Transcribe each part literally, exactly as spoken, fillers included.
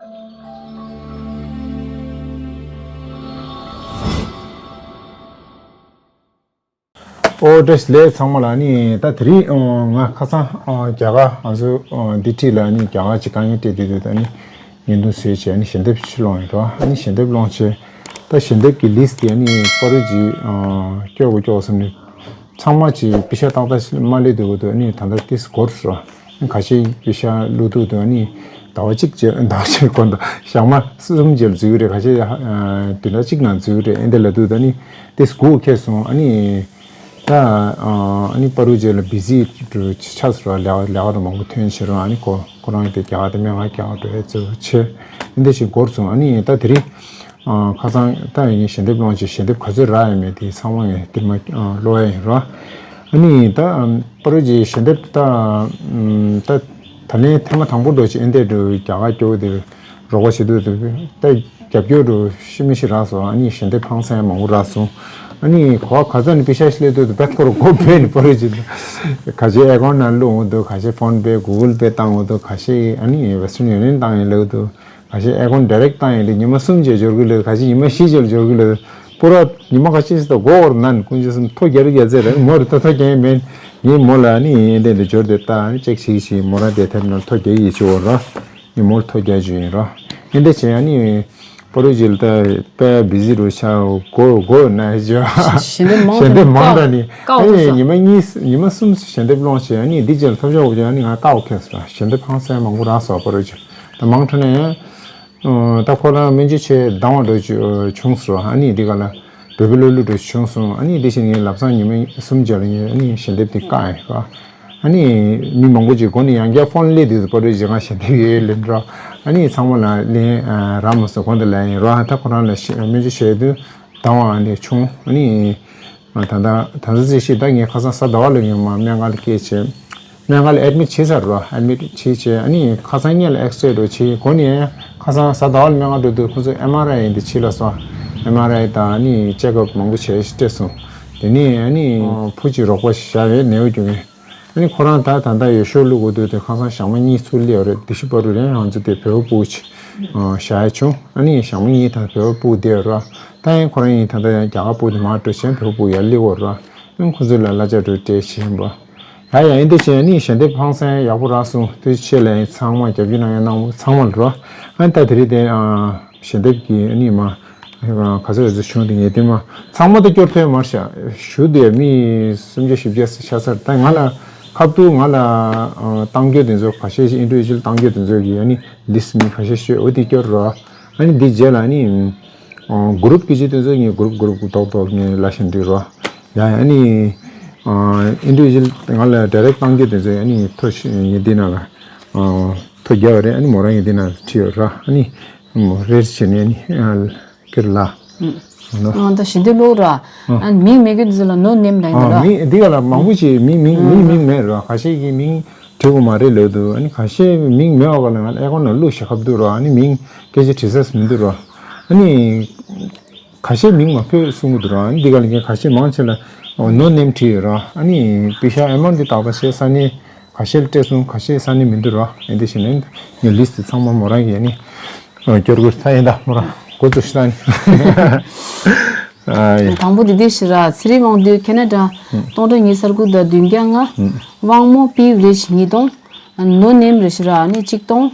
ཨོ་བཀྲ་ཤིས་བདེ་ལེགས་ཚང་མ་ལ། ཨ་ནི་ད་དེ་རིང་ཨོ་ང་ཁ་སང་ཨོ་རྒྱ་གར་ང་ཚོ་ཨོ་འདི་འཁྲིས་ལ་ཨ་ནི་རྒྱ་གར་གྱི་དཀའ་ངལ་འཕྲད་དུས་དུས་ད་ཨ་ནི་བརྙན་ཐུང་བཟོས་བྱས་ཨ་ནི་ཞལ་འདེབས་ཕྱིར་སློང་ཡིན་རོ། ཨ་ནི་ཞལ་འདེབས་སློང་བྱས་ད་ཞལ་འདེབས་ཀྱི་ལིས་དེ་ཨ་ནི་པ་རུ་ཇི་ཨོ་སྐྱོ་གོ་སྐྱོ་བསམ་ནས་ཚང་མ་གྱིས་པེ་ཤ་ཏག་ཏག་ཞིག་མ་སླེབས་དུས་གོ་དུས་ཨ་ནི་ད་ལྟ་ཏིས་འགོར་སོང་། ཁ་ཤས་པེ་ཤ་བླུག་དུས་དུ་ཨ་ནི་ཟླ་བ་གཅིག་རྗེས་ཟླ་བ་གཅིག་གོ་ད་ཞག་མ་གསུམ་རྗེས་ལ་འཛུལ་རེད། ཁ་ཤས་ཡ་བདུན་ཕྲག་གཅིག་ནང་འཛུལ་རེད། ཨེ་འདི་ལ་དུས་ད་ནི་ཏིས་སྒུག་ཁེལ་སོང་། ཨ་ནི་ད་ཨ་ནི་པ་རུ་རྗེས་ལ་བི་ཟི་འགྲོ་ཆགས་སོང་ར། ལས་ཀ་ལས་ཀ་དང་མང་པོ་ཐོན་བྱེད་རུང་ཨ་ནི་ཁོ་ཁོ་རང་དེ་རྒྱ་གར་དེ་སྨན་ཁང་རྒྱ་གར་འགྲོ་ཡ་ཚོ་བྱེད་ཨེ་འདི་ཞིག་འགོར་སོང་། ཨ་ནི་ད་དེ་རིང་ཨ་ཁ་སང་ད་ཡིན་ཞལ་འདེབས་སློང་བྱས་ཞལ་འདེབས་ག་ཚོད་རག་ཡོད་མེད་དེ་ཚང་མ་ངས་དེ་མ་ཨ་ཀློག་ཡ་ཡིན་རོ། ཨ་ནི་ད་ཨམ་པ་རུ་ཇི་ཞལ་འདེབས་ད་ཨམ་ད་ད་ལན་ཐེངས་མ་དང་པོ་འགྲོ་ཅིག་ཨེ་འདས་འགྲོ་རྒྱ་གར་སྐྱོ་བོ་དེ་རོགས་པ་བྱེད་དུས་དེ་ད་རྒྱབ་སྐྱོར་འགྲོ་ཤི་མི་ཤི་རག་སོང་། ཨ་ནི་ཞལ་འདེབས་ཕངས་སེམས་མང་པོ་རག་སོང་། ཨ་ནི་གོ་བ་ག་ཚོད་ནས་པེ་ཤ་ཤི་ལེ་དུས་དེ་བད་ཁོ་ར་གོ་བས་ནི་པ་རུ་ཇི་ད་ག་ཅེ་ཨེ་ཀོན་ནང་བླུག་འོང་དུས་ག་ཅེ་ཕོན་པེ་གུ་གུལ་པེ་བཏང་འོང་དུས་ག་ཅེ་ཨ་ནི་ཝེ་སི་ཊརན་ཡུ་ནི་ཡན་བཏང་ཡིན་ལབ་དུས། ཁ་ཤས་ཨེ་ཀོན་ཌི་རེག་བཏང་ཡིན་ལེ་ཉི་མ་གསུམ་རྗེས་འབྱོར་གི་ལེ། ཁ་ཤས་ཉི་མ་བཞི་རྗེས་འབྱོར་གི་ལེ། པུ་ར་ཉི་མ་ཁ་ཤས་ཤིག་ད་སྒོ་བར་ནན་ཀུན་ཅི་སུམ་ཐོ་རྒྱ་རི་རྒྱ་ཚེ་རེད། མོ་རི་ད་ཐོ་རྒྱ་ཡིན་མེད། ངས་མོ་ལ་ནི་ཡིན་དེ་འདི་འབྱོར་དེ་ལྟ་ནི་ཅེག་ཞིག་ཞིག་མོ་ར་དེ་ཐེབས་ན་ཐོ་རྒྱ་ཡི་ཆུ་བོ་ར། ངས་མོ་ལ་ཐོ་རྒྱ་ཞུ་ཡིན་ར། ཡིན་དེ་བྱས་ཡ་ནི་པོ་རོ་ཇིལ་ད་དཔེ་བི་ཟི་རུ་ཆ་གོ་གོ་ན་ཞོ། ཞལ་འདེབས་མང་ཞལ་འདེབས་མང་ད་ནི་ཀའོ་ཨེ་ཉི་མ་གཉིས་ཉི་མ་གསུམ་ཞལ་འདེབས་སློང་བྱས་ཡ་ནི་འདི་རྗེས་ལ་ཐོབ་ཤོག་གོ་ཡ་ནི་ང་ཀའོ་ཁེལ་སོང་། ཞལ་འདེབས་ཕངས་སེམས་མང་པོ་རག་སོང་པོ་རོ་ཇིལ། ད་མང་ཁྲོ་ནས་ཡང་། ད་ཁོ་རང་སྨན་བཅོས་བྱས་སྡང་བ་འགྲོ་བྱུང་སོང་། ཨ་ནི་འདི་ག་ལ་བོད་པའི་ལོ་ལུ་འགྲོ་བྱུང་སོང་། ཨ་ནི་འདི་བཞིན་ངས་ལབ་སང་ཉི་མ་གསུམ་རྗེས་ལ་ངས་ཨ་ནི་ཞལ་འདེབས་དེ་བཀག་ཡིན་རོ། ཨ་ནི་མི་མང་པོ་ཅིག་སྒོ་ནས་ཡང་བསྐྱར་ཕོན་སླེབས་དུས་སུ་པ་རོས་ཇི་གང་ཞལ་འདེབས་ཡོད་ལབ་འགྲོ། ཨ་ནི་ཚང་མ་ལ་ལན་རག་མ་སོང་། གོང་དུ་ལབ་ཡིན་རོ། ད་ཁོ་རང་ལ་སྨན་བཅོས་བྱས་དུས་སྡང་བ་ཨ་ནི་བྱུང་། ཨ་ནི། ད་ལྟ་ད་ལྟ་རྩིས་ཤིག་ད་ངས་ཁ་སང་གཟའ་ཟླ་བ་ལ་ངས་མ་སྨན་ཁང་ལ་སྐྱེལ་བྱས། སྨན་ཁང་ལ་ཨེ་ཌི་མིཊ་བྱས་ཚར་རོ། ཨེ་ཌི་མིཊ་བྱས་བྱས་ཨ་ནི་ཁ་སང་ཉིན་ལ་ཨེགས་རེ་འགྲོ་བྱས་གོ་ནས་ཁ་སང་གཟའ་ཟླ་བ་ལ་སྨན་ཁང་འགྲོ་དུས་ཁོ་ཚོས་ཨེམ་ཨར་ཨའི་འདི་བྱས་ལ་སོང་། ཨེམ་ཨར་ཨའི་དང་ཨ་ནི་ཅེག་ཨབ་མང་པོ་བྱས་སྤྲད་སོང་། དེ་ནས་ཨ་ནི་བུ་གཅིག་རོགས་པ་ཞིག་བཞག་ཡོད་ནེའུ་རྒྱུག་མཁན། ཨ་ནི་ཁོ་རང་ད་ད་ལྟ་ཡོད་ཤོག་བླུག་དགོས་དུས་དེ་ཁ་སང་ཞག་མ་གཉིས་ཚུར་སླེབས་རེད། དེ་ཤི་པ་རུ་རེད། ང་ཚོ་དེ་བོད་པ་སྤུ་གཅིག་བཞག་ཡ་བྱུང་། ཨ་ནི་ཞག་མ་གཉིས་ད་བོད་པ་སྤུ་བསྡད་རོ། ད་ཡང་ཁོ་རང་ཡིན་ད་ལྟ་ཡང་རྒྱ་གར་སྤུ་དེ་མར་འགྲོ་བྱས་བོད་པ་སྤུ་ཡར་སླེབས་ཡོད་རོ། ཨ་ནི་ཁོ་ཚོ་ལ་གླ་ཆ་འགྲོ་སྤྲད་བྱས་ཡིན་པ། ཡ་ཡ་ཡིན་དེ་བྱས་ཨ་ནི་ཞལ་འདེབས་ཕངས་སེམས་ཡག་པོ་རག་སོང་། དེ་ཆེད་ལ་ཡིན་ཚང་མ་རྒྱབ་སྐྱོར་གནང་ཡ་གནང་བ་ཚང་མ་ལ་རོ། ཨ་ནི་ད་དེ་རིང་དེ་ཞལ་འདེབས་ཀྱི་ཨ་ནི་མ། ག་ཚོད་རེད་ཚོད་བྱུང་དེ་ངས་དེ་མ་ཚང་མ་ད་སྐྱོར་ཐོན་མར་བཞག་ཞུ་དུས་མི་སུམ་བརྒྱ་བཞི་བརྒྱ་ཆགས་ཚར། ད་ང་ལ་ཁ་ཐུག་ང་ལ་བཏང་རྒྱུ་དེ་ཚོ་ཁ་ཤས་ཤིག་ཨིན་ཌི་བི་ཇུ་ཨལ་བཏང་རྒྱུ་དེ་ཚོ་གི་ཨ་ནི་ལིས་མི་ཁ་ཤས་ཤོད་འོ་དེ་སྐྱོར་རོ། ཨ་ནི་འདི་རྗེས་ལ་ཨ་ནི་གུ་རུབ་ཀྱི་ཅི་དེ་ཚོ་ངས་གུ་རུབ་གུ་རུབ་རྡོག་རྡོག་ངས་ལ་ཤན་འདི་རོ། ཡ་ཨ་ནི་ཨིན་ཌི་བི་ཇུ་ཨལ་ང་ལ་ཌའི་རེག་བཏང་རྒྱུ་དེ་ཚོ་ཨ་ནི་ཐོ་ངས་འདི་ན་ལ་ཐོ་རྒྱབ་རེད། ཨ་ནི་མོ་རང་ངས་འདི་ན་ཁྲིད་ཡོད་ར། ཨ་ནི་རེད་བྱས་ནས་ཨ་ནི། ཀིར་ལ། ཨང་ད་ཞི་བདེ་ལོག་ར། ཨ་མིང་མེད་གི་འདི་ལ་ནོ་ནེམ་ལ་ཡིན་ཨ་ལ། མིང་འདི་ག་ལ་མང་པོ་ཞིག་མིང་མིང་མིང་མིང་མེད་ར། ཁ་ཤས་ཀྱི་མིང་བྲིས་དགོས་མ་རེད་ལབ་འདུག་ཨ་ནི་ཁ་ཤས་མིང་མེད་པ་ག་ལ་ང་ཨེ་ཀོན་ནང་བླུགས་ཤག་ཁབ་འདུག་ར། ཨ་ནི་མིང་སྐད་ཆ་དྲི་ས་མི་འདུག་ར། ཨ་ནི་ཁ་ཤས་མིང་མ་འཁོད་གསུང་གི་འདུག་ར། ཨ་ནི་འདི་ག་ལ་ངས་ཁ་ཤས་མང་ཆེ་ལ་ནོ་ནེམ་བྲིས་ཡོད་ར། ཨ་ནི་པེ་ཤ་ཨེ་མ་འདི་ཏག་ཏག་བཤད་ས་ནི། ཁ་ཤས་ལ་སྤྲད་སོང་། ཁ་ཤས་ས་ནི་མི་འདུག་རོ། ཨེ་འདི་བྱས་ནས་ངའི་ལིས་ཊི་ཚང་མ་མོ་རང་གིས་ནི་སྐྱོར་དགོས་ད་ཡིན་ད་མོ་རང་འགོ་བཙུགས་ཤི་ད་ནི། ཨ་ཡ། དང་པོ་འདི་འདི་ཞི་ར་ཚེ་རིང་དབང་འདུས་ཁེ་ན་ཌ་སྟོང་ཕྲག་ཉི་ཤུ་རྩ་དགུ་དང་བདུན་བརྒྱ་ལྔ། དབང་མོ་པི་རེ་ཆ་ཉིས་སྟོང་། ནོ་ནེམ་རེ་ཞི་ར་ནི་གཅིག་སྟོང་།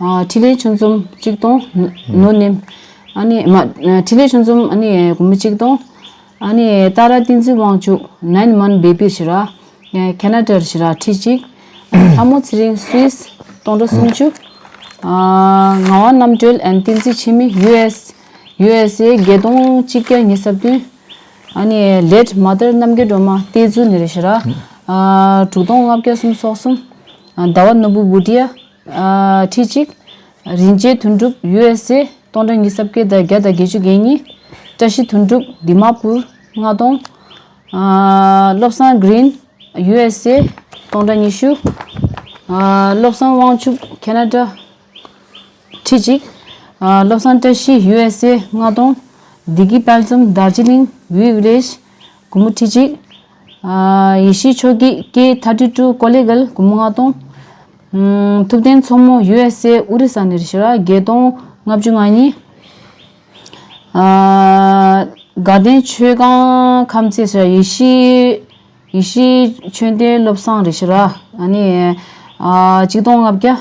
ཨ་འཕྲིན་ལས་ཆུང་འཛོམས་གཅིག་སྟོང་། ནོ་ནེམ། ཨ་ནི་མ་འཕྲིན་ལས་ཆུང་འཛོམས་ཨ་ནི་སྒོར་མོ་གཅིག་སྟོང་། ཨ་ནི་ཏཱ་ར་བསྟན་འཛིན་དབང་ཕྱུག་ནན་མན་བེ་པི་ཞི་ར། ཁེ་ན་ཌར་ཞི་ར་ཁྲི་གཅིག་ལྷ་མོ་ཚེ་རིང་སུད་སི་སྟོང་ཕྲག་སུམ་ཅུ། ཨ་ངག་དབང་རྣམ་གྲོལ་ཨན་བསྟན་འཛིན་འཆི་མེད་ཡུ་ཨེས་ཡུ་ཨེས་ཨེ་བརྒྱད་སྟོང་གཅིག་བརྒྱ་ཉི་ཤུ་རྩ་བདུན། ཨ་ནི་ལེཊ་མ་དར་རྣམ་རྒྱལ་སྒྲོལ་མ་ཏེ་ཛུ་ནེ་རེ་ཞི་ར། ཨ་དྲུག་སྟོང་ལྔ་བརྒྱ་སུམ་ཅུ་སོ་གསུམ། ཟླ་བ་ནོར་བུ་བུ་ཏི་ཡ། ཨ་ཁྲི་གཅིག་རིན་ཆེན་དོན་གྲུབ་ཡུ་ཨེས་ཨེ་སྟོང་ཕྲག་ཉི་ཤུ་རྩ་བརྒྱད་དང་བརྒྱ་དང་བརྒྱད་ཅུ་གྱ་གཉིས། བཀྲ་ཤིས་དོན་གྲུབ་དི་མ་པུར་ལྔ་སྟོང་། ཨ་བློ་བཟང་གི་རིན་ཡུ་ཨེས་ཨེ་སྟོང་ཕྲག་ཉི་ཤུ། ཨ་བློ་བཟང་དབང་ཕྱུག་ཁེ་ན་ཌ་ཁྲི་གཅིག་ཨ་བློ་བཟང་བཀྲ་ཤིས་ཡུ་ཨེས་ཨེ་ལྔ་སྟོང་། བདེ་སྐྱིད་དཔལ་འཛོམས་དར་ཇི་ལིང་ཝི་ཝི་ལེཇ་སྒོར་མོ་ཁྲི་གཅིག་ཨ་ཡེ་ཤེས་ཆོས་སྐྱིད་ཀེ་ཐར་ཊི་ཊུ་ཀོ་ལི་གལ་སྒོར་མོ་ལྔ་སྟོང་། ཨུམ། ཐུབ་བསྟན་མཚོ་མོ་ཡུ་ཨེས་ཨེ་ཨུ་རི་ས་ནས་རེད་ཤག་ར། བརྒྱད་སྟོང་ལྔ་བཅུ་ང་གཉིས། ཨ། དགའ་ལྡན་ཆོས་སྒང་ཁམས་ཚན་ཟེར་ཡེ་ཤེས་ཡེ་ཤེས་ཆོས་ལྡན་བློ་བཟང་རེད་ཤག་ར། ཨ་ནི། ཨ། གཅིག་སྟོང་ལྔ་བརྒྱ།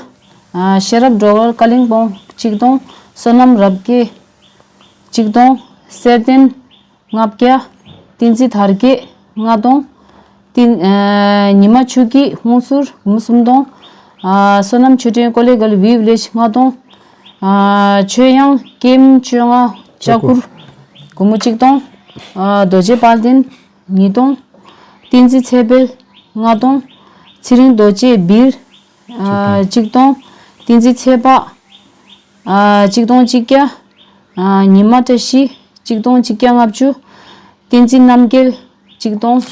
ཨ། ཤེས་རབ་སྒྲོལ་དཀར་ཀ་ལིང་པོང་གཅིག་སྟོང་། བསོད་ནམས་རབ་རྒྱས་གཅིག་སྟོང་། གསེར་ལྡན་ལྔ་བརྒྱ། བསྟན་འཛིན་དར་རྒྱས་ལྔ་སྟོང་། བསྟན། ཨ། ཉི་མ་ཆོས་སྐྱིད་ཧུན་སུར་སུམ་སྟོང་། ཨ། བསོད་ནམས་ཆོས་སྒྲོན་ཀོ་ལེ་གལ་ཝི་ཝི་ལེཇ་ལྔ་སྟོང་། ཨ། ཆོས་དབྱངས་ཀེམ་བཅོ་ལྔ་ལྕགས་གུར་སྒོར་མོ་གཅིག་སྟོང་། ཨ། རྡོ་རྗེ་དཔལ་ལྡན་ཉིས་སྟོང་། བསྟན་འཛིན་ཚེ་འཕེལ་ལྔ་སྟོང་། ཚེ་རིང་རྡོ་རྗེ་སྦིར། ཨ། གཅིག་སྟོང་། བསྟན་འཛིན་ཚེ་དཔག་ཨ། གཅིག་སྟོང་གཅིག་བརྒྱ། ཨ། ཉི་མ་བཀྲ་ཤིས་གཅིག་སྟོང་གཅིག་བརྒྱ་ལྔ་བཅུ། བསྟན་འཛིན་རྣམ་རྒྱལ་གཅིག་སྟོང་།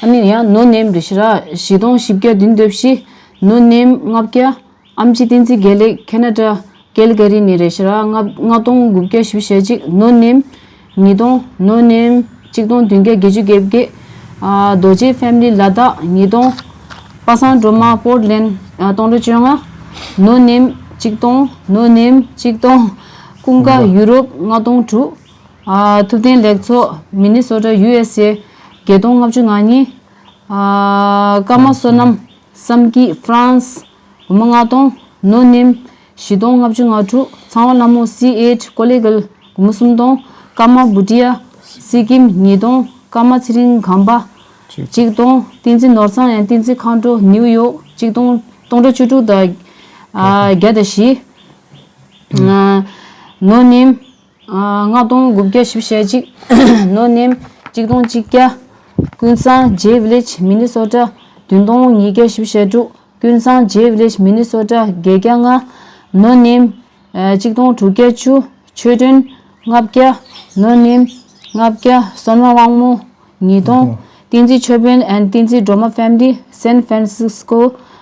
ཨ་ནི་ཡང་ནོ་ནེམ་རེད་ཤག་ར། བཞི་སྟོང་བཞི་བརྒྱ་བདུན་དོན་བཞི། ནོ་ནེམ་ལྔ་བརྒྱ། ཨེམ་ཆི་བསྟན་འཛིན་དགེ་ལེགས་ཁེ་ན་ཌ་ཀལ་ག་རི་ནས་རེད་ཤག་ར། ལྔ་ལྔ་སྟོང་དགུ་བརྒྱ་བཞི་བཅུ་ཞེ་གཅིག། ནོ་ནེམ་ཉིས་སྟོང་། ནོ་ནེམ་གཅིག་སྟོང་བདུན་བརྒྱ་བརྒྱད་ཅུ་གྱ་བརྒྱད། ཨ། རྡོ་རྗེ་ཕེ་མི་ལི་ལ་དྭགས་ཉིས་སྟོང་། པ་སངས་སྒྲོལ་མ་པོར་ཊ་ལེན་ཌ། ཨ། སྟོང་ཕྲག་བཅོ་ལྔ། ནོ་ནེམ་གཅིག་སྟོང་། ནོ་ནེམ་གཅིག་སྟོང་། ཀུན་དགའ་ཡུ་རོབ་ལྔ་སྟོང་དྲུག། ཨ། ཐུབ་བསྟན་ལེགས་ཚོགས་མི་ནི་སོ་ཊ་ཡུ་ཨེས་ཨེ་བརྒྱད་སྟོང་ལྔ་བཅུ་ང་གཉིས། ཨ། ཀརྨ་བསོད་ནམས་བསམ་སྐྱིད་ཧྥ་རན་སི་སྒོར་མོ་ལྔ་སྟོང་། ནོ་ནེམ་བཞི་སྟོང་ལྔ་བཅུ་ང་དྲུག། ཚངས་པ་ལྷ་མོ་སི་ཨེཊ་ཀོ་ལེ་གལ་སྒོར་མོ་སུམ་སྟོང་། ཀརྨ་བྷུ་ཊི་ཡ་སི་ཀིམ་ཉིས་སྟོང་། ཀརྨ་ཚེ་རིང་སྒམ་པ་གཅིག་སྟོང་། བསྟན་འཛིན་ནོར་བཟང་ཨན་བསྟན་འཛིན་མཁའ་འགྲོ་ནིའུ་ཡོག་གཅིག་སྟོང་། སྟོང་ཕྲག་བཅུ་དྲུག་དང་། ཨ། བརྒྱ་དང་བཞི། ཨ། ནོ་ནེམ། ཨ། ལྔ་སྟོང་དགུ་བརྒྱ་བཞི་བཅུ་ཞེ་གཅིག། ནོ་ནེམ་གཅིག་སྟོང་གཅིག་བརྒྱ། ཀུན་བཟང་ཇེ་ཝི་ལེཇ་མི་ནི་སོ་ཊ་བདུན་སྟོང་ཉིས་བརྒྱ་བཞི་བཅུ་ཞེ་དྲུག། ཀུན་བཟང་ཇེ་ཝི་ལེཇ་མི་ནི་སོ་ཊ་བརྒྱད་བརྒྱ་ལྔ། ནོ་ནེམ། ཨ། གཅིག་སྟོང་དྲུག་བརྒྱ་བཅུ། ཆོས་སྒྲོན་ལྔ་བརྒྱ། ནོ་ནེམ་ལྔ་བརྒྱ། བསོད་ནམས་དབང་མོ་ཉིས་སྟོང་། བསྟན་འཛིན་ཆོས་འཕེལ་ཨན་བསྟན་འཛིན་སྒྲོལ་མ་ཕེ་མི་ལི་སན་ཧྥ་རན་སིས་ཀོ་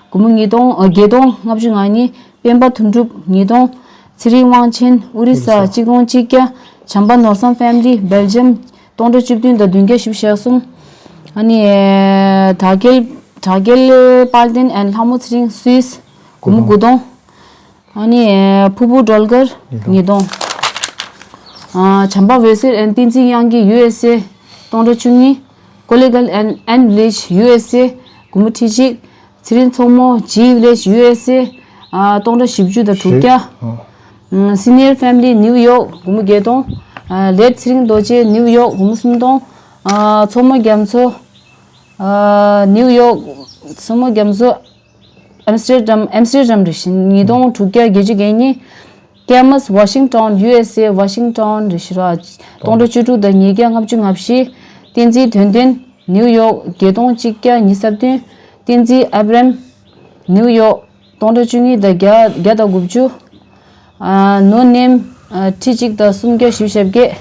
སྒོར་མོ་ཉིས་སྟོང་། ཨ། བརྒྱད་སྟོང་ལྔ་བཅུ་ང་གཉིས། སྤེན་པ་དོན་གྲུབ་ཉིས་སྟོང་། ཚེ་རིང་དབང་ཆེན་ཨོ་རི་ས་གཅིག་སྟོང་གཅིག་བརྒྱ། བྱམས་པ་ནོར་བཟང་ཕེ་མི་ལི་སྦེལ་ཇམ་སྟོང་ཕྲག་བཅུ་བདུན་དང་བདུན་བརྒྱ་བཞི་བཅུ་ཞེ་གསུམ། ཨ་ནི། དར་རྒྱས་དར་རྒྱས་དཔལ་ལྡན་ཨན་ལྷ་མོ་ཚེ་རིང་སུད་སི་སྒོར་མོ་དགུ་སྟོང་། ཨ་ནི། ཕུར་བུ་སྒྲོལ་དཀར་ཉིས་སྟོང་། ཨ། བྱམས་པ་འོད་ཟེར་ཨན་བསྟན་འཛིན་དབྱངས་སྐྱིད་ཡུ་ཨེས་ཨེ་སྟོང་ཕྲག་བཅུ་གཉིས། ཀོ་ལེ་གལ་ཨན་ཨན་ཝི་ལེཇ་ཡུ་ཨེས་ཨེ་སྒོར་མོ་ཁྲི་གཅིག། ཚེ་རིང་མཚོ་མོ་ཇི་ཝི་ལེཇ་ཡུ་ཨེས་ཨེ། ཨ། སྟོང་ཕྲག་བཞི་བཅུ་དང་དྲུག་བརྒྱ། ཨ། སི་ནི་ཡར་ཕེ་མི་ལི་ནིའུ་ཡོག་སྒོར་མོ་བརྒྱད་སྟོང་། ཨ། ལེཊ་ཚེ་རིང་རྡོ་རྗེ་ནིའུ་ཡོག་སྒོར་མོ་སུམ་སྟོང་། ཨ། མཚོ་མོ་རྒྱ་མཚོ། ཨ། ནིའུ་ཡོག་མཚོ་མོ་རྒྱ་མཚོ། ཨེམ་སི་ཊར་ཌམ། ཨེམ་སི་ཊར་ཌམ་རེད་ཤག། ཉིས་སྟོང་དྲུག་བརྒྱ་བརྒྱད་ཅུ་གྱ་གཉིས། ཀེ་མ་སི་ཝ་ཤིང་ཊོན་ཡུ་ཨེས་ཨེ་ཝ་ཤིང་ཊོན་རེད་ཤག་ར། སྟོང་ཕྲག་བཅུ་དྲུག་དང་ཉིས་བརྒྱ་ལྔ་བཅུ་ང་བཞི། བསྟན་འཛིན་དོན་ལྡན་ནིའུ་ཡོག་བརྒྱད་སྟོང་གཅིག་བརྒྱ་ཉི་ཤུ་རྩ་བདུན། བསྟན་འཛིན་ཨབ་རམ་ནིའུ་ཡོག་སྟོང་ཕྲག་བཅུ་གཉིས་དང་བརྒྱ་བརྒྱ་དང་དགུ་བཅུ། ཨ། ནོ་ནེམ་ཨ། ཁྲི་གཅིག་དང་སུམ་བརྒྱ་བཞི་བཅུ་ཞེ་བརྒྱད།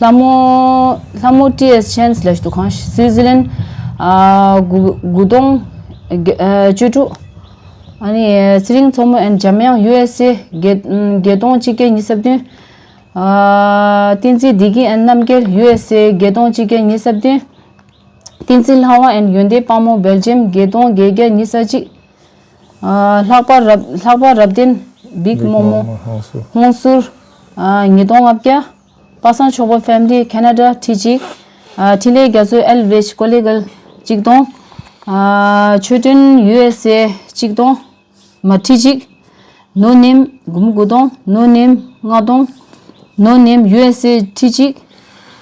ལྷ་མོ་ལྷ་མོ་ཊི་ཨེས་ཆན་སི་ལབ་ཤག་འདུག་ག་སུའི་ཛི་ལན། ཨ། དགུ་དགུ་སྟོང་ཨ། བཅུ་དྲུག། ཨ་ནི་ཚེ་རིང་མཚོ་མོ་ཨན་འཇམ་དབྱངས་ཡུ་ཨེས་ཨེ་བརྒྱད་བརྒྱད་སྟོང་གཅིག་བརྒྱ་ཉི་ཤུ་རྩ་བདུན། ཨ། བསྟན་འཛིན་བདེ་སྐྱིད་ཨན་རྣམ་རྒྱལ་ཡུ་ཨེས་ཨེ་བརྒྱད་སྟོང་གཅིག་བརྒྱ་ཉི་ཤུ་རྩ་བདུན། བསྟན་འཛིན་ལྷ་དབང་ཨན་ཡོན་ཏན་དཔལ་མོ་སྦེལ་ཇམ་བརྒྱད་སྟོང་བརྒྱད་བརྒྱ་ཉི་ཤུ་རྩ་གཅིག། ཨ། ལྷག་པ་རབ་ལྷག་པ་རབ་བརྟན་བིག་མོ་མོ་ཧོང་སུར། ཧོང་སུར། ཨ། ཉིས་སྟོང་ལྔ་བརྒྱ། པ་སངས་ཆོས་འཕེལ་ཕེ་མི་ལི་ཁེ་ན་ཌ་ཁྲི་གཅིག། ཨ། འཕྲིན་ལས་རྒྱ་མཚོ་ཨེལ་ཝེ་ཇི་ཀོ་ལེ་གལ་གཅིག་སྟོང་། ཨ། ཆོས་སྒྲོན་ཡུ་ཨེས་ཨེ་གཅིག་སྟོང་། མ་ཁྲི་གཅིག། ནོ་ནེམ་སྒོར་མོ་དགུ་སྟོང་། ནོ་ནེམ་ལྔ་སྟོང་། ནོ་ནེམ་ཡུ་ཨེས་ཨེ་ཁྲི་གཅིག།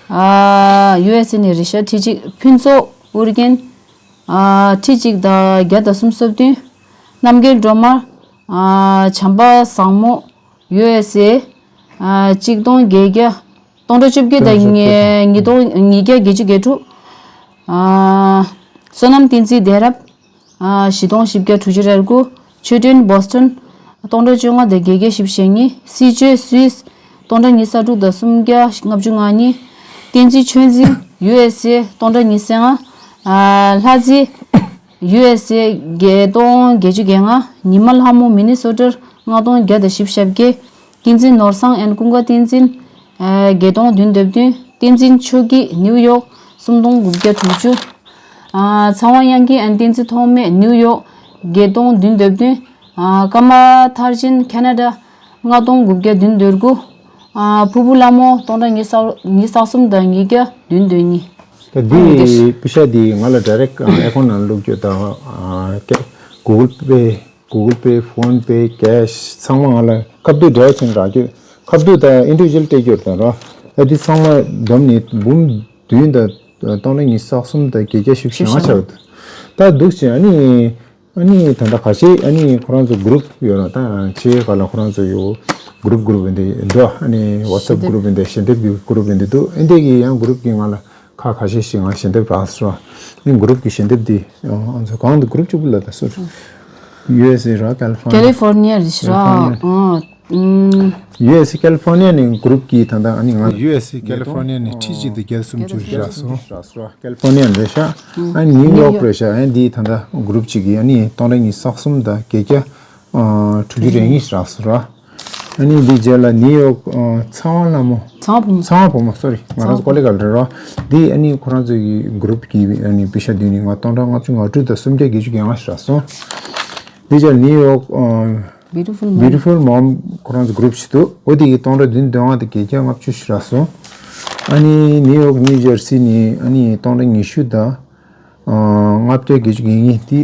ཨ། ཡུ་ཨེས་ཨེ་ནས་རེད་ཤག་ཁྲི་གཅིག། ཕུན་ཚོགས་ཨོ་རྒྱན། ཨ། ཁྲི་གཅིག་དང་བརྒྱ་དང་སུམ་ཅུ་སོ་བདུན། རྣམ་རྒྱལ་སྒྲོལ་མ། ཨ། བྱམས་པ་བཟང་མོ། ཡུ་ཨེས་ཨེ། ཨ། གཅིག་སྟོང་བརྒྱད་བརྒྱ། སྟོང་ཕྲག་བཅོ་བརྒྱད་དང་ཉིས་སྟོང་ཉིས་བརྒྱ་བརྒྱད་ཅུ་གྱ་དྲུག། ཨ། བསོད་ནམས་བསྟན་འཛིན་བདེ་རབ། ཨ། བཞི་སྟོང་བཞི་བརྒྱ་དྲུག་ཅུ་རེ་དགུ། ཆོས་སྒྲོན་བོ་སི་ཊོན། སྟོང་ཕྲག་བཅོ་ལྔ་དང་བརྒྱད་བརྒྱ་བཞི་བཅུ་ཞེ་གཉིས། སྲིད་བྱུས་སུད་སི། སྟོང་ཕྲག་ཉི་ཤུ་རྩ་དྲུག་དང་སུམ་བརྒྱ་ལྔ་བཅུ་ང་གཉིས། བསྟན་འཛིན་ཆོས་འཛིན་ཡུ་ཨེས་ཨེ་སྟོང་ཕྲག་ཉི་ཤུ་རྩ་ལྔ། ཨ། ལྷ་རྩེ་ཡུ་ཨེས་ཨེ་བརྒྱད་སྟོང་བརྒྱད་ཅུ་གྱ་ལྔ། ཉི་མ་ལྷ་མོ་མི་ནི་སོ་ཊར་ལྔ་སྟོང་བརྒྱ་དང་བཞི་བཅུ་ཞེ་བརྒྱད། བསྟན་འཛིན་ནོར་བཟང་ཨན་ཀུན་དགའ་བསྟན་འཛིན། ཨ། བརྒྱད་སྟོང་བདུན་དོན་བདུན། བསྟན་འཛིན་ཆོས་སྐྱིད་ནིའུ་ཡོག་སུམ་སྟོང་དགུ་བརྒྱ་དྲུག་ཅུ། ཨ། ཚངས་དབང་དབྱངས་སྐྱིད་ཨན་བསྟན་འཛིན་ཐོགས་མེད་ནིའུ་ཡོག་ བརྒྱད་སྟོང་བདུན་བདུན། ཨ་ཀརྨ་མཐར་ཕྱིན་ཁེ་ན་ཌ་ལྔ་སྟོང་དགུ་བརྒྱ་བདུན་དོན་དགུ། ཨ་ཕུར་བུ་ལྷ་མོ་སྟོང་ཕྲག་ཉི་ཤུ་རྩ་གསུམ་དང་ཉིས་བརྒྱ་བདུན་དོན་གཉིས། ད་འདི་པེ་ཤ་འདི་ང་ལ་ཌའི་རེག་ཊི་ཨེ་ཁོན་ནང་བླུགས་རྒྱུ་དང་ཀེ་གུ་གལ་པེ། གུ་གལ་པེ། ཕོན་པེ། ཀེ་ཤི་ཚང་མ་ང་ལ་ཁ་བསྡུ་འདྲ་བྱས་ནས་རག་རྒྱུ། ཁ་བསྡུ་དང་ཨིན་ཌི་བི་ཇུ་ཨལ་སྤྲད་རྒྱུ་དང་ར། ཨ་འདི་ཚང་མ་བསྡོམས་ནས་འབུམ་བདུན་དང་སྟོང་ཕྲག་ཉི་ཤུ་རྩ་གསུམ་དང་བརྒྱད་བརྒྱ་བཞི་བཅུ་ཞེ་ལྔ་ཆགས་འདུག་ད་འདུག་ཅེ་ཨ་ནི། ཨ་ནི་ད་ལྟ་ཁ་ཤས་ཨ་ནི་ཁོ་རང་ཚོ་གུ་རུབ་ཡོད་ར། ད་ཆེ་ག་ལ་ཁོ་རང་ཚོ་ཡོད་གུ་རུབ་གུ་རུབ་འདི་འདུག་ཨ་ནི་ཝ་ཊི་སི་ཨེབ་གུ་རུབ་འདི་ཞལ་འདེབས་ཀྱི་གུ་རུབ་འདི་འདུག་ཨ་འདི་གི་ཡང་གུ་རུབ་ཀྱི་ང་ལ་ཁ་ཁ་ཤས་ཤིག་ང་ཞལ་འདེབས་རག་སོང་། ཨ་ནི་གུ་རུབ་ཀྱི་ཞལ་འདེབས་འདི་ཨ་ཚོ་གང་དུ་གུ་རུབ་གཅིག་པུ་ལ་ད་སུ་ཡུ་ཨེས་ཨེ་ར། ཀལ་ལི་ཧྥོར་ནི་ཡ། ཀལ་ལི་ཧྥོར་ནི་ཡ་རེད་ཤག་ར། ཨ་ཨུམ། ཡུ་ཨེས་ཨེ་ཀལ་ལི་ཧྥོར་ནི་ཡ་ནས་གུ་རུབ་ཀྱི་ད་ལྟ་ཨ་ནི་ང་ཡུ་ཨེས་ཨེ་ཀལ་ལི་ཧྥོར་ནི་ཡ་ནས་ཁྲི་གཅིག་དང་བརྒྱད་སུམ་ཅུ་རག་སོང་། ཀལ་ལི་ཧྥོར་ནི་ཡ་རེད་ཤག་ཨ་ནི་ནིའུ་ཡོག་རེད་ཤག་ཨ་ནི་འདི་ད་ལྟ་གུ་རུབ་གཅིག་གི་ཨ་ནི་སྟོང་ཕྲག་ཉི་ཤུ་རྩ་གསུམ་དང་བརྒྱད་བརྒྱ་ཨ་དྲུག་ཅུ་རེ་གཉིས་རག་སོང་ར། ཨ་ནི་འདི་རྗེས་ལ་ནིའུ་ཡོག་ཨ་ཚངས་དབང་ལྷ་མོ། ཚངས་དབང་བུ་མོ། ཚངས་དབང་བུ་མོ། སོ་རི། ང་རང་ཚོ་ཀོ་ལི་གལ་རེད་ར། འདི་ཨ་ནི་ཁོ་རང་ཚོ་གི་གུ་རུབ་ཀྱི་ཨ་ནི་པེ་ཤ་འདི་ནི་ང་སྟོང་ཕྲག་ལྔ་བཅུ་ང་དྲུག་དང་སུམ་བརྒྱ་བརྒྱད་ཅུ་གྱ་ལྔ་ཞིག་རག་སོང་། འདི་རྗེས་ལ་ནིའུ་ཡོག་ཨ་Beautiful Mom. Beautiful Mom ཁོ་རང་ཚོ་གུ་རུབ་ཞིག་འདུག་འོ་དེ་གི་སྟོང་ཕྲག་བདུན་དོན་ལྔ་དང་བརྒྱད་བརྒྱ་ལྔ་བཅུ་ཞིག་རག་སོང་། ཨ་ནི་ནིའུ་ཡོག་ནིའུ་ཇར་སི་ནི་ཨ་ནི་སྟོང་ཕྲག་ཉི་ཤུ་དང་ཨ་ལྔ་བརྒྱ་བརྒྱད་ཅུ་གྱ་གཉིས་དེ་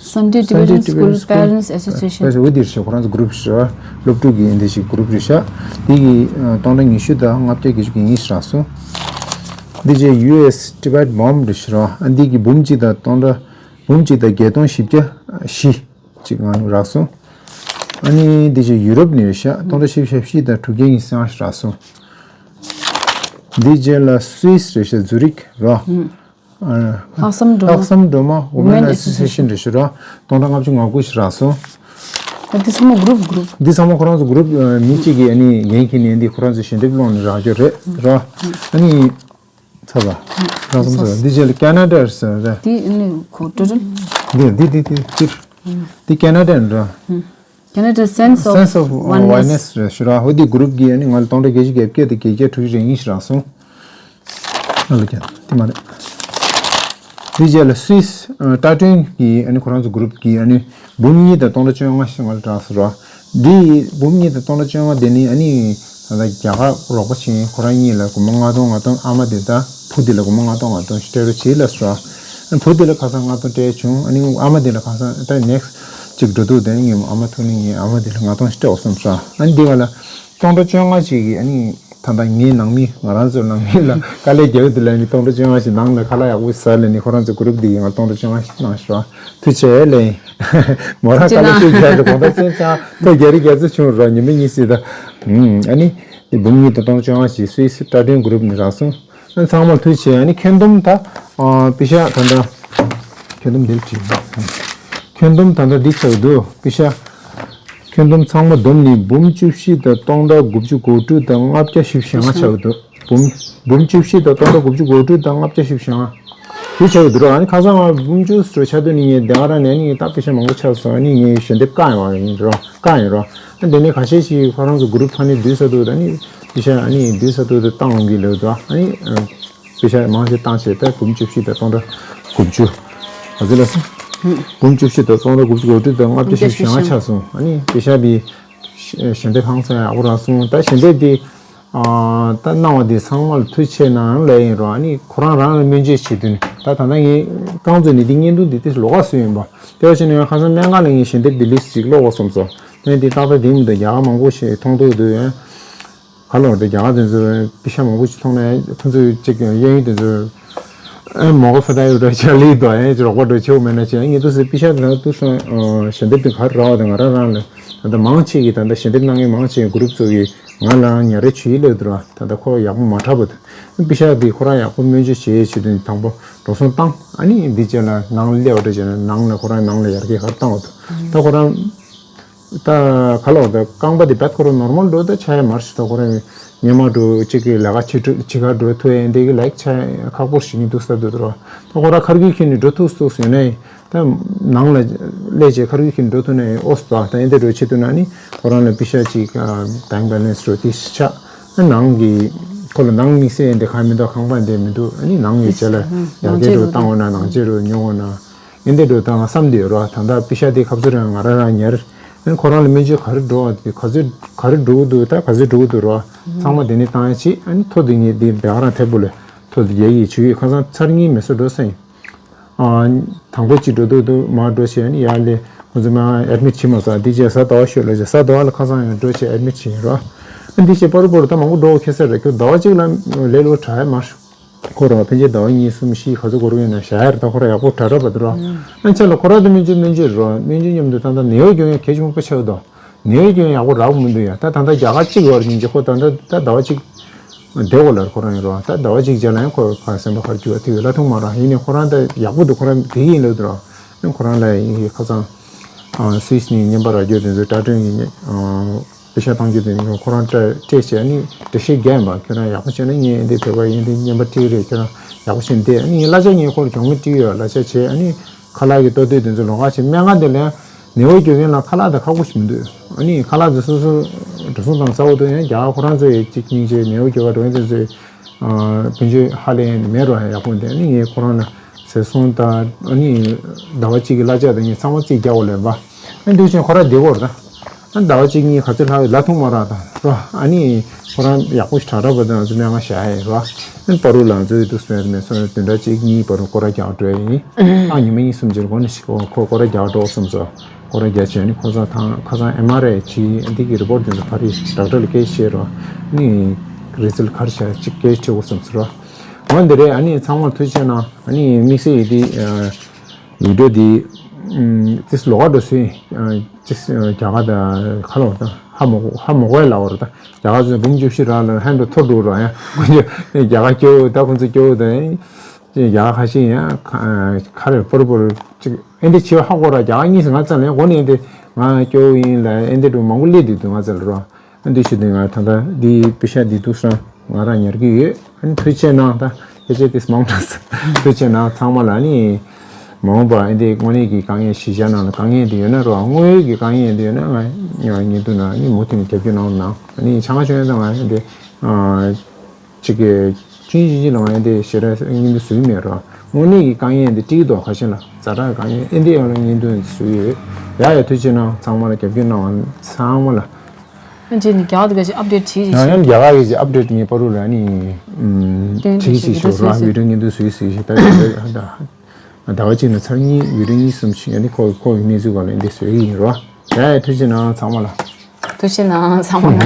ཨ་Sunday Tibetan School Parents Association. འོ་དེ་རེད་ཤག་ཁོ་རང་ཚོ་གུ་རུབ་ཞིག་ར། སློབ་ཕྲུག་གི་འདི་ཞིག་གུ་རུབ་རེད་ཤག་དེ་གི་ཨ་སྟོང་ཕྲག་ཉི་ཤུ་དང་ལྔ་བརྒྱ་བརྒྱད་ཅུ་གྱ་གཉིས་ཞིག་རག་སོང་། འདི་རྗེས་ཡུ་ཨེས་ཊི་བེཊ་མོམ་རེད་ཤག་ར། ཨ་འདི་གི་འབུམ་གཅིག་དང་སྟོང་ཕྲག་འབུམ་གཅིག་དང་བརྒྱད་སྟོང་བཞི་བརྒྱ་བཞི། གཅིག་ང་ལ་རག་སོང་། ཨ་ནི་འདི་ཅིག་ཡུ་རོབ་ནས་རེད་ཤག་སྟོང་ཕྲག་བཞི་བཅུ་ཞེ་བཞི་དང་དྲུག་བརྒྱ་ཉི་ཤུ་རྩ་ལྔ་ཞིག་རག་སོང་། འདི་རྗེས་ལ་སུད་སི་རེད་ཤག་ཛུ་རིག་ར། ཨ་ལྷག་བསམ་སྒྲོལ་མ། ལྷག་བསམ་སྒྲོལ་མ་Women Association རེད་ཤག་ར། སྟོང་ཕྲག་ལྔ་བཅུ་ང་དགུ་ཞིག་རག་སོང་། ཨ་འདི་ཚང་མ་གུ་རུབ་གུ་རུབ། འདི་ཚང་མ་ཁོ་རང་ཚོ་གུ་རུབ་ཨ་མི་གཅིག་གིས་ཨ་ནི་འགན་འཁྱེར་ནས་འདི་ཁོ་རང་ཚོ་ཞལ་འདེབས་སློང་ནས་རག་རྒྱུ་རེད་ར། ཨ་ནི། ཚ་བ། ལྷག་བསམ་ཚ་བ། འདི་རྗེས་ལ་ཀ་ན་ཌ་ཟེར་རེད། འདི་ནི་ཁོ་ཀྲི་ཀྲི། འདི་འདི་འདི་འདི་འདིར། འདི་ཀ་ན་ཌ་ཡིན་ར། ཀ་ན་ཌ་Sense of Sense of Oneness Oneness རེད་ཤག་ར། འོ་འདི་གུ་རུབ་ཀྱི་ཨ་ནི་ང་ལ་སྟོང་ཕྲག་བརྒྱད་ཅུ་གྱ་བརྒྱད་དང་བརྒྱད་བརྒྱ་དྲུག་ཅུ་རེ་གཉིས་ཞིག་རག་སོང་། ཨ་ལ་ཀྱང་དེ་མ་རེད། འདི་རྗེས་ལ་སུད་སི་ཨ་ཏྲ་ཀྲུང་གི་ཨ་ནི་ཁོ་རང་ཚོ་གུ་རུབ་ཀྱི་ཨ་ནི་འབུམ་གཉིས་དང་སྟོང་ཕྲག་བཅོ་ལྔ་ཞིག་ང་ལ་རག་སོང་ར། འདི་འབུམ་གཉིས་དང་སྟོང་ཕྲག་བཅོ་ལྔ་དེ་ནི་ཨ་ནི་ད་ལྟ་རྒྱ་གར་རོགས་པ་བྱེད་མཁན་ཁོ་རང་གཉིས་ལ་སྒོར་མོ་ལྔ་སྟོང་ལྔ་སྟོང་། ཨ་མ་དེ་དང་བུ་དེ་ལ་སྒོར་མོ་ལྔ་སྟོང་ལྔ་སྟོང་ཞིག་སྤྲད་རོགས་བྱེད་ལབ་སོང་། ཨ་བུ་དེ་ལ་ཁ་སང་ལྔ་སྟོང་སྤྲད་བྱུང་། ཨ་ནི་ཨ་མ་དེ་ལ་ཁ་སང་ད་ནེག་སི་ཊི་ཅིག་འགྲོ་འདུག་དེ་ངས་ཨ་མ་ཐུག་ནས་ངས་ཨ་མ་དེ་ལ་ལྔ་སྟོང་ཞིག་སྤྲད་འོ་བསམ་སོང་། ཨ་ནི་འདི་ག་ལ་སྟོང་ཕྲག་བཅོ་ལྔ་ཅིག་གིས་ཨ་ནི། ད་ལྟ་ངའི་ནང་མི་ང་རང་ཚོའི་ནང་མི་ལ་དཀའ་ལས་རྒྱག་གི་འདུག་ལབ་ནས་སྟོང་ཕྲག་བཅོ་ལྔ་ཞིག་ནང་ལ་ཁ་ལག་ཡག་པོ་ཟ་ལབ་ནས་ཁོ་རང་ཚོ་གུ་རུབ་འདི་ཡིས་ང་སྟོང་ཕྲག་བཅོ་ལྔ་ཞིག་གནང་ཤག་ར། ཐུགས་རྗེ་ཆེ་ལབ་ཡིན། མོ་རང་དཀའ་ལས་ཁྱོད་རྒྱག་འདུག་གོང་ད་སེམས་ཚང་ཐོ་རྒྱ་རི་རྒྱ་མཚོ་བྱུང་ར། ཉི་མ་གཉིས་ཤིག་ད། ཨ་ནི་འདི་འབུམ་གཉིས་དང་སྟོང་ཕྲག་བཅོ་ལྔ་ཞིག་སུད་སི་ཏྲ་ཀྲུང་གུ་རུབ་ནས་རག་སོང་། ཨ་ཚང་མར་ཐུགས་རྗེ་ཆེ། ཨ་ནི་ཁྱོན་བསྡོམས་ད་ཨ་པེ་ཤ་ད་ལྟ་ཁྱོན་བསྡོམས་འདིར་བྲིས། ཁྱོན་བསྡོམས་ད་ལྟ་འདི་ཆགས་འདུག་པེ་ཤ། ཁྱོན་བསྡོམས་ཚང་མ་བསྡོམས་ནས་འབུམ་བཅུ་བཞི་དང་སྟོང་ཕྲག་དགུ་བཅུ་གོ་དྲུག་དང་ལྔ་བརྒྱ་བཞི་བཅུ་ཞེ་ལྔ་ཆགས་འདུག་འབུམ་འབུམ་བཅུ་བཞི་དང་སྟོང་ཕྲག་དགུ་བཅུ་གོ་དྲུག་དང་ལྔ་བརྒྱ་བཞི་བཅུ་ཞེ་ལྔ། དེ་ཆགས་འདུག་ར། ཨ་ནི་ཁ་སང་ང་འབུམ་བཅུ་ཟེར་ཆགས་དུས་ནི་ངས་དེ་ག་རང་ནས་ནི་ད་པེ་ཤ་མང་པོ་ཆགས་སོང་། ཨ་ནི་ངས་ཞལ་འདེབས་བཀག་ཡོང་བ་ཡིན་རོ། བཀག་ཡིན་རོ། ཨ་དེ་ནས་ཁ་ཤས་ཤིག་ཁོ་རང་ཚོ་གུ་རུབ་ཕ་ནི་བསྡུས་ས་འདུག་ད་ནི་པེ་ཤ་ཨ་ནི་བསྡུས་ས་འདུག་ད་བཏང་ཡོང་གི་ལབ་འདུག་ཨ་ནི། པེ་ཤ་མང་ཆེ་བཏང་བྱས་ད་འབུམ་བཅུ་བཞི་དང་སྟོང་ཕྲག་དགུ་བཅུ། ཨ་ཙི་ལ་སོང་། འབུམ་བཅུ་བཞི་དང་སྟོང་ཕྲག་དགུ་བཅུ་གོ་དྲུག་དང་ལྔ་བརྒྱ་བཞི་བཅུ་ཞེ་ལྔ་ཆགས་སོང་། ཨ་ནི་པེ་ཤ་འདི་ཞལ་འདེབས་ཧང་སང་ཡག་པོ་རག་སོང་། ད་ཞལ་འདེབས་འདི་ད་གནང་བ་འདི་ཚང་མ་ལ་ཐུགས་རྗེ་ཆེ་གནང་ལབ་ཡིན་རོགས། ཨ་ནི་ཁོ་རང་རང་ལ་སྨན་བཅོས་བྱེད་དུས་ནི་ད་ད་ལྟ་ངས་རྐང་བཙུགས་ནས་འདི་བརྙན་ཐུང་འདི་ཏོག་ཙམ་ལོགས་ཀ་བཟོས་ཡིན་པ། དེ་བ་ཕྱིན་ན་ཡང་ཁ་སང་སྨན་ཁང་ལ་ངས་ཞལ་འདེབས་འདི་ལིས་ཅིག་ཀློག་དགོས་བསམ་སོང་། ཨ་ནི་འདི་ཏག་ཏག་འདི་མི་འདུག་རྒྱ་གར་མང་པོ་ཞིག་མཐོང་ཐུབ་འདུག་ཡང་། ག་ལོར་དེ་རྒྱ་གར་དེ་ཚོ་པེ་ཤ་མང་པོ་ཞིག་མཐོང་ནས་ཁོ་ཚོས་ཅིག་གཡས་གཡོན་དེ་ཚོ་ཨེ་མོ་ག་ཕ་ད་ཡོད་འདྲ་ཆ་ལི་དོ་ཨེ་ཅི་རོགས་པ་འགྲོ་ཆེའུ་མེད་ན་ཆེ་ངེད་ཚོ་སི་པེ་ཤ་དེ་ཚོ་སོང་ཞལ་འདེབས་དེ་ག་རེ་རག་པ་དང་ང་རང་རང་ལ་ད་ལྟ་མང་ཆེ་གི་ད་ལྟ་ཞལ་འདེབས་གནང་མཁན་མང་ཆེ་གུ་རུབ་ཚོ་གི་ང་ལ་ཉར་རེ་བྱུས་ལེ་དུ་ར། ད་ལྟ་ཁོ་ཡག་པོ་མ་འཁྲབ་པ་དུ་པེ་ཤ་དེ་ཁོ་རང་ཡག་པོ་སྨན་བཅོས་བྱེད་ཆེད་དུ་དང་པོ་འགྲོ་སོང་བཏང་ཨ་ནི་འདི་བྱས་ན་ནང་ལ་སླེབས་པ་འདྲ་བྱས་ན་ནང་ལ་ཁོ་རང་ནང་ལ་ཡར་རྒྱས་ག་རེ་བཏང་བ་དུ་ད་ཁོ་རང་། ད་ག་ལོག་ད་རྐང་པ་དེ་བད་ཁོ་རང་ནོར་མལ་འགྲོ་ད་ཆ་ཡ་མར་ཞིག་ད་ཁོ་རང་ཉི་མ་འགྲོ་གཅིག་གི་ལས་ཀ་ཕྱི་དྲོ་ཕྱི་ཁར་འགྲོ་ཐུབ་ཡ་འདི་གི་ལེགས་ཆ་ཡ་ཁག་པོ་ཞིག་ཡིན་འདུག་ས་འདུག་ད་ཁོ་རང་ཁར་གུ་ཁྱེར་ནས་འགྲོ་ཐུབ་ཐུབ་ཡོད་ན་ད་ནང་ལ་སླེབས་བྱས་ཁར་གུ་ཁྱེར་ནས་འགྲོ་ཐུབ་ན་ཨོ་སི་ད་ད་ཡིན་དེ་འགྲོ་ཆེད་དུ་ན་ནི་ཁོ་རང་ལ་པེ་ཤ་གཅིག་bank balance འགྲོ་དེ་ཤ་ནང་གི་ཁོ་ལ་ནང་དམིགས་བསལ་འདི་གང་མི་འདུག་ཁང་པ་འདི་མི་འདུག་ཨ་ནི་ནང་གི་བྱས་ལ་ཡར་རྒྱས་འགྲོ་བཏང་འོ་ན་ནང་ཆེ་རུ་ཉོ་འོ་ན། ཨེ་འདྲ་འགྲོ་དང་བསམ་དེ་ཡོད་རོ། ད་ལྟ་པེ་ཤ་དེ་ཁབ་ཚུ་རང་ང་རང་རང་ཉར། ཨ་ནི་ཁོ་རང་ལ་སྨན་བཅོས་ག་རེ་འགྲོ་བ་དེ་ག་ཚོད་ག་རེ་འགྲོ་གི་འདུག་ད་ག་ཚོད་འགྲོ་གི་འདུག་རོ། ཚང་མ་དེ་ནས་བཏང་ཡ་ཆེད། ཨ་ནི་ཐོ་དེ་ངས་དེ་བེ་ག་རང་ཐེ་པོ་ལ་ཐོ་དེ་རྒྱག་གི་ཡོད། ཆུ་ཡོད་ཁ་སང་ཚར་གཉིས་མི་སོ་འགྲོ་ས་ཡིན། ཨ། དང་པོ་གཅིག་འགྲོ་འདུག་འདུག་མར་འགྲོ་བྱས། ཨ་ནི་ཡར་ལས་ཁོ་ཚོ་མར་ཨེ་ཌི་མིཊ་བྱེད་མ་སོང་། དེ་རྗེས་གཟའ་ཟླ་བ་ཤོད་ལ་བྱས། གཟའ་ཟླ་བ་ལ་ཁ་སང་ཡང་འགྲོ་བྱས་ཨེ་ཌི་མིཊ་བྱས་ཡིན་རོ། ཨ་འདི་བྱས་པ་རུ་པ་རུ་ད་མང་པོ་འགྲོ་ཁེ་སར་རེད། ཁྱོད་ཟླ་བ་གཅིག་ལ་ལས་ལོ་དྲག་ཡ་མ་ཤོག་ཁོ་རང་ཕན་ཆད་ཟླ་བ་གཉིས་གསུམ་བཞི་ག་ཚོད་འགོར་ཡོད་ན་བཞག་ཡ་རེད། ད་ཁོ་རང་ཡག་པོ་དྲག་དྲག་པ་འདུག་རོ། ཨ་ཆ་ལ་ཁོ་རང་དེ་སྨན་བཅོས་སྨན་བཅོས་རོ། སྨན་བཅོས་མཉམ་དུ་ད་ལྟ་ནད་གཡོག་སྐྱོན་ཡ་གལ་ཆེན་པོ་དཔེ་ཆེ་བ་དང་། ནད་གཡོག་སྐྱོན་ཡག་པོ་རག་མི་འདུག་ཡ། ད་ད་ལྟ་རྒྱ་གར་གཅིག་བར་ཉིན་གཅིག་ཁོ་ད་ལྟ་ད་ཟླ་བ་གཅིག་བསྡད་དགོས་ལ་ཁོ་རང་ཡིན་རོ། ད་ཟླ་བ་གཅིག་རྗེས་ལ་ཡང་ཁོ་ག་སེམས་པ་ཁར་རྒྱུ་བ་དེ་ཡོད་ལ་ཐུག་མ་ར། ཡིན་ནའི་ཁོ་རང་ད་ཡག་པོ་འདུག་ཁོ་རང་དེ་ཡིན་ལོས་འདུག་རོ། ཁོ་རང་ལ་ཡིན་ཁ་སང་སུད་སི་ནས་རྔན་པ་རག་རྒྱུ་དེ་ཚོ་ཌོག་ཊར་ཡིན། པེ་ཤ་བཏང་རྒྱུ་དེ་ནི་ཁོ་རང་སྤྲད་སྤྲད་བྱས། ཨ་ནི་འགྲེལ་བཤད་རྒྱག་ཡིན་པ། ཁྱོད་རང་ཡག་པོ་བྱས་ན་ངས་འདི་བོད་པ་ཡིན་འདི་རྔན་པ་སྤྲད་རེད། ཁྱོད་རང་ཡག་པོ་བྱས་ན་བསྡད། ཨ་ནི་ངས་གླ་ཆ་ངས་ཁོར་གྱོང་མི་སྤྲད་ཡོད། གླ་ཆ་བྱས། ཨ་ནི་ཁ་ལག་གི་ལྟོ་ཐོག་དེ་ཚོ་ལོགས་ཀ་བྱས། སྨན་ཁང་དེ་ལ་ཡང་ནད་གཡོག་སྐྱོན་མཁན་ལ་ཁ་ལག་དང་ཁག་པོ་ཞིག་མི་འདུག་ཨ་ནི་ཁ་ལག་དེ་སོ་སོ་འགྲོ་སོང་དང་ས་འོག་ཏུ་ཡང་རྒྱ་གར་ཁོ་རང་ཚོ་ཡི་གཅིག་སྙིང་རྗེ། ནད་གཡོག་སྐྱོན་པ་འགྲོ་མཁན་དེ་ཚོས་ཕན་ཆད་ཧ་ལས་ཡང་མེད་རོ། ཡག་པོ་འདུག་ཨ་ནི་ངས་ཁོ་རང་ལ་ཟས་སོང་དང་། ཨ་ནི་ཟླ་བ་གཅིག་གི་གླ་ཆ་དང་ངས་ཚང་མ་རྩིས་རྒྱག་དགོས་ལབ་པ། ཨ་འདུག་ཅིང་ཁོ་རང་བསྡད་དགོས་རེད། ད་ཨ་ཟླ་བ་གཅིག་གཉིས་ག་ཚོད་ལྷག་ཡོད་ལ་ཐུག་མ་རག་ད་རོ། ཨ་ནི་ཁོ་རང་ཡག་པོ་ཞིག་དྲག་དྲག་པ་དང་ང་ཚོ་སྨན་ཁང་བཞག་ཡ་ཡིན་རོ། ཨ་ནི་པ་རུ་ལ་ང་ཚོ་ཡི་འདུག་སྨན་མེད་སོང་། བདུན་ཕྲག་གཅིག་གཉིས་བར་དུ་སྐོར་ར་རྒྱག་འགྲོ་ཡ་ཡིན། ཨ་ཉི་མ་གཉིས་གསུམ་ཅིག་གོང་ནས་ཞིག་ཁོ་ཁོ་སྐོར་ར་རྒྱག་འགྲོ་བསམ་སོང་། སྐོར་ར་རྒྱག་བྱས་ནི་ཁོ་ཚང་ཐང་ཁ་སང་ཨེམ་ཨར་ཨའི་བྱས། འདི་གི་རི་པོར་ཊི་དེ་ཚོ་ཕར་རི་ཌོག་ཊར་ལ་སྐད་བཤད་རོགས། ནི་རི་ཛལ་ཊི་ག་རེ་བྱས་ཅིག་སྐད་ཆ་དྲི་དགོས་བསམ་སོང་རོགས། འོ་འདི་རེད། ཨ་ནི་ཚང་མར་ཐུགས་རྗེ་ཆེ་གནང་། ཨ་ནི་དམིགས་བསལ་ཡིན་དེ་ཨ་བི་ཌི་ཡོ་འདི་ཨམ་ཏིས་ལོགས་ཀ་འགྲོ་སྲིད། ཨ་ཏིས་ཨ་རྒྱ་གར་དང་ཁ་ལོ་དང་ཧ་མོ་ཧ་མོ་གོ་ལ་བར་དང་། རྒྱ་གར་ཚོས་འབུམ་བཅུ་བཞི་རག་ལ་ཧན་འགྲོ་ཐོར་འགྲོ་རོགས། ཡང་ཁོ་ཚོས་རྒྱ་གར་སྐྱོ་ད་ཁོ་ཚོ་སྐྱོ་དང་། ཅེས་རྒྱ་གར་ཁ་ཤས་ཡང་ཁ་ཁ་རེ་པོར་པོར་ཅིག་ཨེ་འདི་བྱེད་ཧ་གོ་ར། རྒྱ་གར་གཉིས་སུ་ང་ཙམ་ལས་འོ་ནས་ཨེ་འདི་ང་སྐྱོ་ཡིན་ལ་ཨེ་འདི་འགྲོ་མང་པོ་སླེབས་དུས་དུས་ང་ཙམ་ལ་རོ། ཨ་འདི་ཞུ་དུས་ང་ད་ལྟ་འདི་པེ་ཤ་འདི་འདུག་སང་ང་རང་ཉར་གི་ཡོད། ཨ་ནི་ཐུགས་རྗེ་གནང་། ད་ཕལ་ཆེར་དེ་མང་དྲགས་ཐུགས་རྗེ་གནང་ཚང་མ་ལ། ཨ་ནི་མ་འོངས་པ་ཨེ་འདི་དངོས་གནས་ཀྱི་དཀའ་ངལ་གཞིས་ཆགས་ནང་ལ་དཀའ་ངལ་འདི་ཡོད་ན་རོ། དངོས་ཡོད་ཀྱི་དཀའ་ངལ་འདི་ཡོད་ན་ང་ང་ཉེ་དུ་ན་ཨ་ནི་མུ་མཐུད་ནས་རྒྱབ་སྐྱོར་གནང་རོགས་གནང་། ཨ་ནི་ཆང་ཆུང་ཡང་ད་ང་ཨེ་འདི་ཨ། གཅིག་གིས་ཆུང་ཆུང་ཆུང་ལ་ང་འདི་ཞེ་དྲག་སྙིང་བསྡུས་བཟོ་གི་མེད་རོ། དངོས་གནས་ཀྱི་དཀའ་ངལ་འདི་དཀྲིག་དོ་ཁ་ཤས་ལ་ཛ་དྲག་དཀའ་ངལ་ཨེ་འདི་ཡང་ལ་སྙིང་བསྡུས་བཟོ་གི་ཡོད། ཡ་ཡ་ཐུགས་རྗེ་གནང་། ཚང་མ་ལ་རྒྱབ་སྐྱོར་གནང་བ་ཚང་མ་ལ། ཨ་ཅེ་ནི་རྒྱ་གར་དུ་ག་ཅིག་ཨབ་ཌེཊ་བྱེད་ཡང་ཡང་རྒྱ་གར་གྱི་ཅིག་ཨབ་ཌེཊ་ངེས་པར་དུ་ལ་ནི་ཨུམ་བྱེད་ཀྱི་ཅིག་ཞོག་རོ། བི་ཌི་ཡོ་སྙིང་བསྡུས་བཟོ་གི་ཟོ་ཡི་ཟེར་ད་ཟླ་བ་གཅིག་ནས་ཚར་གཉིས་བི་ཌི་ཡོ་གཉིས་གསུམ་ཞིག་ཡང་ནི་ཁོ་ཁོ་གི་གནས་ཚུལ་སྒང་ལ་འདི་བཟོ་གི་ཡིན་རོ། ཡ་ཡ་ཐུགས་རྗེ་གནང་ཚང་མ་ལ། ཐུགས་རྗེ་གནང་ཚང་མ་ལ།